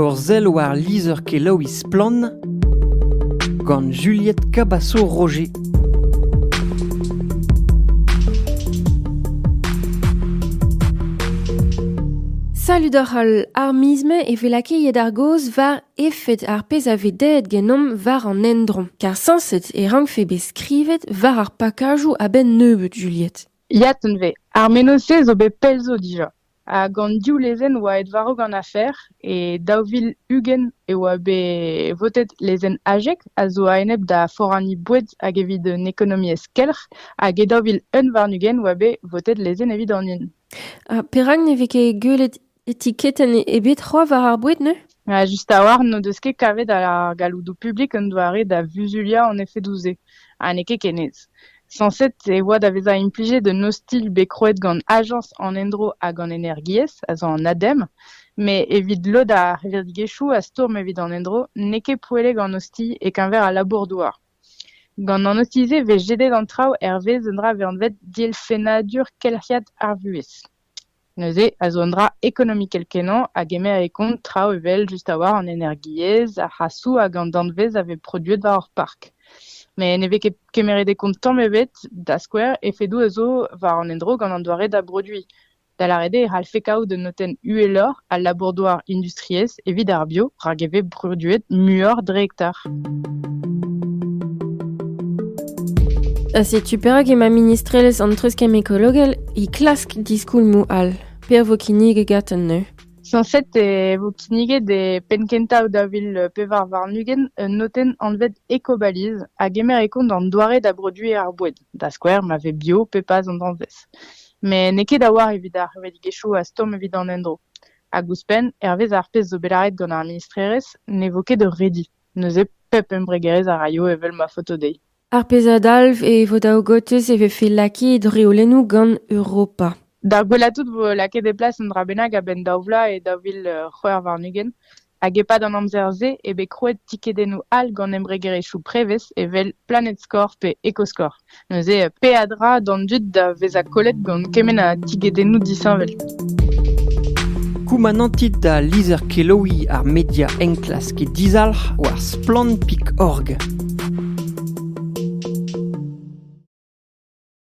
Ur sell war lizher-kelaouiñ Splann! gant Juliette Cabaço-Roger. Salud oc'h holl, ar miz-mañ e vez lakaet ar gaoz war efed ar pezh a vez deuet ganeomp war an endro. Kar sañset e rankfe bet skrivet war ar pakajoù a-benn nebeut, Juliette. Ya, Tunve, ar mennozh-se zo bet pell zo dija. Ha gant div lezenn oa aet war-raok an afer. E 2020 e oa bet votet lezenn AGEC a zo a-enep da foraniñ boued hag evit un ekonomiezh kelc'h hag e 2021 oa bet votet lezenn evit an hin. Ha perak ne vez ket gwelet etiketenn ebet c'hoazh war ar boued neuze? Ha just a-walc'h n'o deus ket kavet ar galloudoù publik un doare da vuzuliañ an efedoù-se ha n'eo ket ken aes. Sañset e oa da vezañ implijet un ostilh bet krouet gant Ajañs an endro hag an energiezh, a zo an ADEME, met evit lod ar c'hevredigezhioù a stourm evit an endro n'eo ket poellek an ostilh e-keñver al labour-douar. Gant an ostilh-se e vez jedet an traoù hervez un dra vez anvet dielfennadur kelc'hiad ar vuhez. Neuze a zo un dra ekonomikel-kenañ a gemer e kont traoù evel just a-walc'h an energiezh, ar c'hasoù hag an danvez a vez produet war ur park. Met ne vez ket kemeret e kont tamm ebet, da skouer, efedoù a zo war an endro gant an doare da broduiñ. Da lâret eo e c'hallfe kaout un notenn uheloc'h al labour-douar industriezh evit ar bio rak e vez produet muioc'h dre hektar. Ha setu perak emañ ministrelezh an treuzkemm ekologel e klask diskoulmoù all. Per vo kinniget gantañ neuze. Sañset e vo kinniget e penn-kentañ 2024 un notenn anvet Ekobaliz a gemer e kont an doare da broduiñ ar boued, da skouer ma vez bio pe pas an danvez. Met n'eo ket a-walc'h evit ar c'hevredigezhioù a stourm evit an endro. Hag ouzhpenn, hervez ar pezh zo bet lâret gant ar ministrerezh, ne vo ket ur redi. Neuze pep embregerezh a raio evel ma faoto dezhi. Ar pezh a dalv e vo daou gotez e vefe lakaet reolennoù gant Europa. D'ar gwellañ tout vo lakaet e plas un dra bennak a-benn daou vloaz e 2026 hag e-pad an amzer-se eo bet krouet tikedennoù all gant embregerezhioù prevez evel Planetscore pe Ecoscore. Neuze peadra d'an dud da vezañ kollet gant kement a tikedennoù disheñvel. Koumanantit da lizher-kelaouiñ ar media enklask dizalc'h war splann.org.